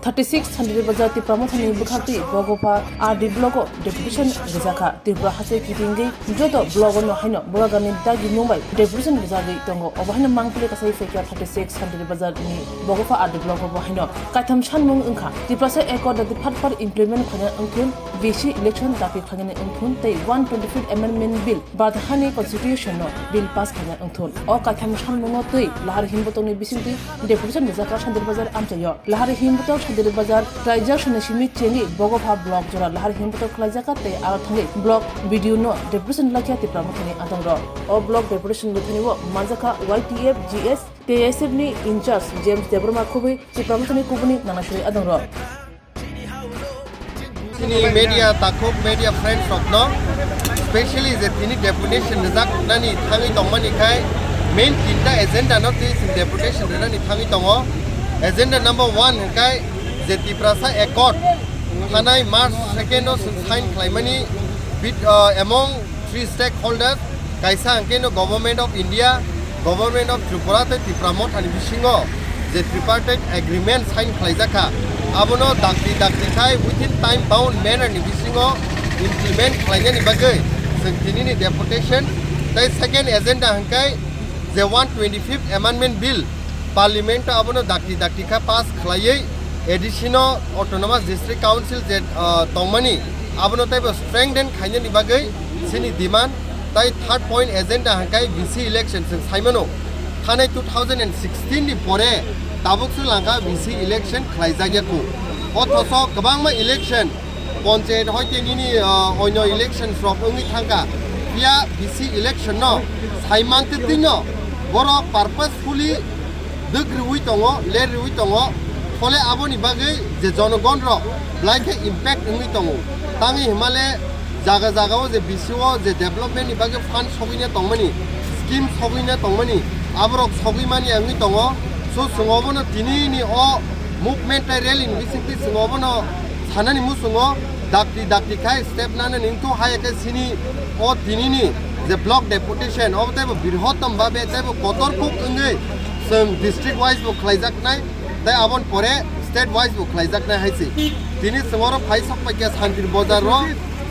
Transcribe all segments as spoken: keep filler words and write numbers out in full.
Thirty six Santiri Bazar Tipra Mothani bwkhaktwi Bogopha R D block o deputation rijak kha. Tripura haste kitingwi joto block o no haino Bogagani dagi mung bai deputation rijagwi tongo. Obo haino mangpili kasai phaikha thirty six Santiri Bazar ni Bogopha R D block o bo haino kaitham sanmung wngkha. Tiprasa Accord dati phat phat implement khaina wngthun, V C election dati khlainani wngthun tei one twenty fifth Amendment Bill, Bharat hani Constitution no Bill pass khaina wngthun. O kaitham sanmungo twi lahar himbotok ni bisingtwi deputation rijak kha Santiri Bazar amchaio. Lahari himbotok Santiri Bazar, Raijak Soni Simi Chengwi Bogopha block jora lahari himbotok khlaijak kha tei aro thangwi block B D O no deputation laikha Tipra Mothani adongrok. O block deputation bwthani o manjak kha Y T F, G S, T S F ni in-charge James Debbarma khubui Tipra Mothani kubuni nana suri adongrok. Chini media takhuk media friends rokno specially je tini deputation rijak nani thangwi tongmani khai main tinta agenda no twi chwng deputation rijak nani thangwi tongo. Agenda number one hwnkhe je Tiprasa Accord thanai March second o chwng sign khlaimani bit- uh, among three stakeholders, kaisa hwnkhe no Government of India, Government of Tripura tei Tipra Mothani bisingo je tripartite agreement sign khlaijak kha, abono dakti dakti khai within time bound manner ni bisingo implement khlainani bagwi chwng tinini deputation tei second agenda hwnkhe je one twenty fifth Amendment Bill Parliament o abono dakti dakti kha pass khlaiwi A D C no Autonomous District Council je uh, tongmani abono teibo strengthen khainani bagwi chini demand tai third point agenda hwnkhe V C election chwng saimano thanai two thousand and sixteen ni pore tabuk se langkha V C election khlaijak ya khu othoso kwbangma election Panchayat hoite nini uh, oino elections rok wngwi thangkha. Phiya V C election no sai mantwi twi no borok purposefully dwk riwi tongo, ler riwi tongo. Phole aboni bagwi je jonogon rok belai khe impact wngwi tongo. Tangwi himale jaga jaga o je V C o je development ni bagwi fund sogwina tongmani, scheme sogwina tongmani, aborok sogwi mani wngwi tongo. So chwng obono tini ni o movement tai rally ni bisingtwi chwng obono sanani muchungo dakti dakti khai step nana ningthu hai khe sini o tinini je block deputation obo teibo birhotom babe teibo kotor kuk wngwi chwng district wise bo khlaijaknai tei aboni pore state wise bo khlaijaknai hai se. Tini chwng oro phai sok paikha Santir Bazar ro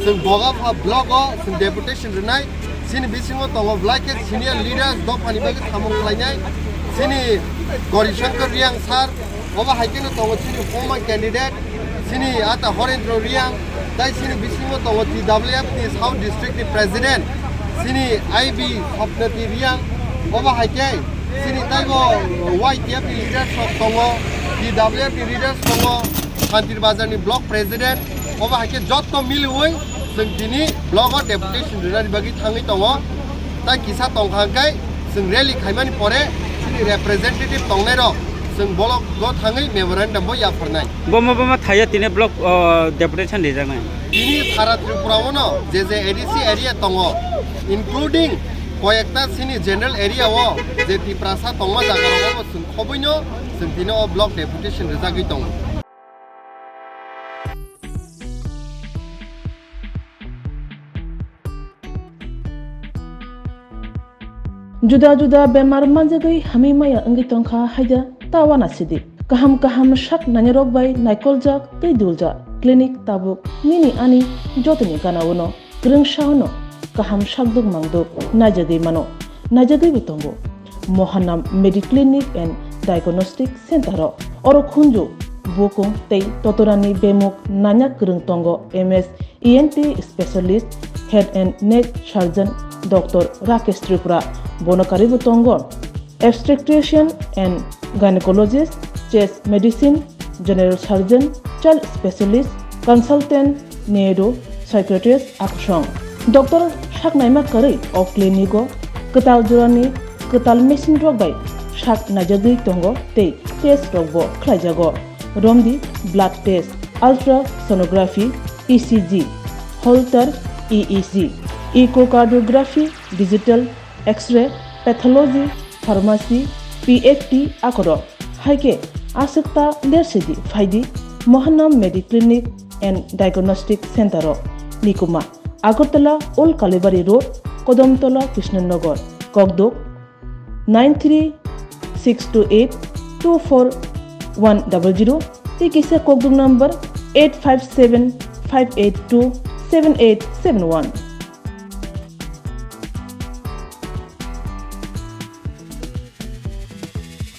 chwng Bogapha block o chwng deputation rwnai. Chini bisingo tongo belai khe senior leaders dophani bagwi samung khlainai. Chini Gorishankar Reang sir, obo hai kheno tongo chini former candidate, chini ata Horendra Reang, tai chini bisingo tongo T W F ni South District ni President, chini I B Hopnati Reang, obo hai khe chini taibo Y T F ni leaders rok tongo, T W F ni leaders tongo, Santir Bazar ni Block President, obo hai khe jotto miliwi chwng tini block o deputation rwnani bagwi thangwi tongo. Tai kisa tongkha hwnkhe chwng rally khaimani pore chini representative tongnairok chwng block o thangwi memorandum bo yapharnai. Boma boma thaya tini block o deputation rijaknai. Tini sara Tripura o no je je A D C area tongo, including koyekta chini general area o je Tiprasa tongma jaga rogo bo chwng khobwino chwng tini o block deputation rijagwi tongo. Juda juda bemar manjagwi hamwi maya wngwi tongkha haida ta uanasidi. Kaham kaham sak nainarok bai naikoljak tei duljak clinic tabuk nini ani jotoni gana-o no kwrwngsa-o no kaham sakduk mangduk naijagwi mano, naijagwibo tongo. Mohanam Mediclinic and Diagnostic Center o oro khunju bukung tei totorani bemuk nanya kwrwng tongo M S E N T specialist, head and neck surgeon Doctor Rakesh Tripura, bono karwibo tongo obstetrician and gynecologist, chest medicine, general surgeon, child specialist, consultant, neuro psychiatrist akusong. Doctor sak naima karwi o clinic o kwtal jorani kwtal machine rok bai sak naijagwi tongo tei test rok bo khlaijago. Romdi blood test, ultrasonography, E C G, Holter E E G, echocardiography, digital X-ray, pathology, pharmacy, P F T akorok. Hai khe aswk ta lersidi phaidi Mohanam Mediclinic and Diagnostic Center o. Nikuma, Agartala Old Kalibari Road, Kodomtola, Krishnanagar, Kokduk, nine three six two eight two four one double zero, tei kisa kokduk number eight five seven five eight two seven eight seven one.